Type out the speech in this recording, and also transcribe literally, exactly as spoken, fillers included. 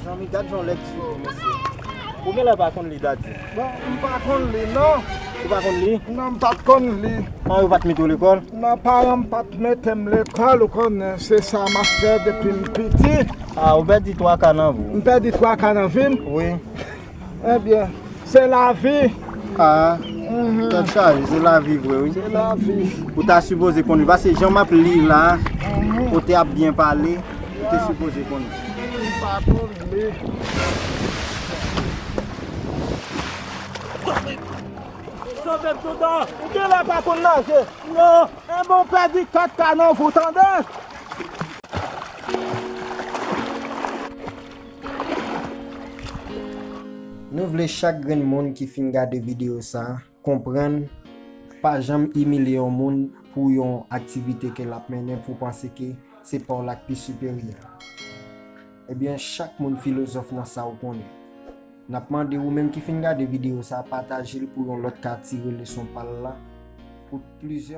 Zanmi, gad jan lèg sou mesye. Ou genlè pa konn li, Daddy. Bon, m pa konn li, non. Ou pa konn li? Non, m pa t konn li. An, yo pa t mete w lekòl? Non, paran m pa t mete m lekòl, ou konnen, se sa m ap fè depi m piti. Ah, ou pèdi twa ka nan vi w. M pèdi twa ka nan vi m? Wi. Ebyen, se lavi. Ah, tèt chaje, se lavi vre, wi. Se lavi. Ou ta sipoze konn li, paske jan m ap li la, ou te ap byen pale, ou te sipoze konn li. M pa konn li. Sove m toutan. Ou genlè pa konn naje. Non. Enben, w pèdi kat ka nan vi w, tande? Nou vle chak grenn moun ki fin gade videyo sa a konprann, pa janm imilye yon moun pou yon aktivite ke l ap mennen pou w panse ke se pa w la k pi siperyè. Ebyen, chak moun filozòf nan sa ou konnen. N ap mande ou menm ki fin gade videyo sa a, pataje l pou yon lòt ka tire leson pa l la pou plizyè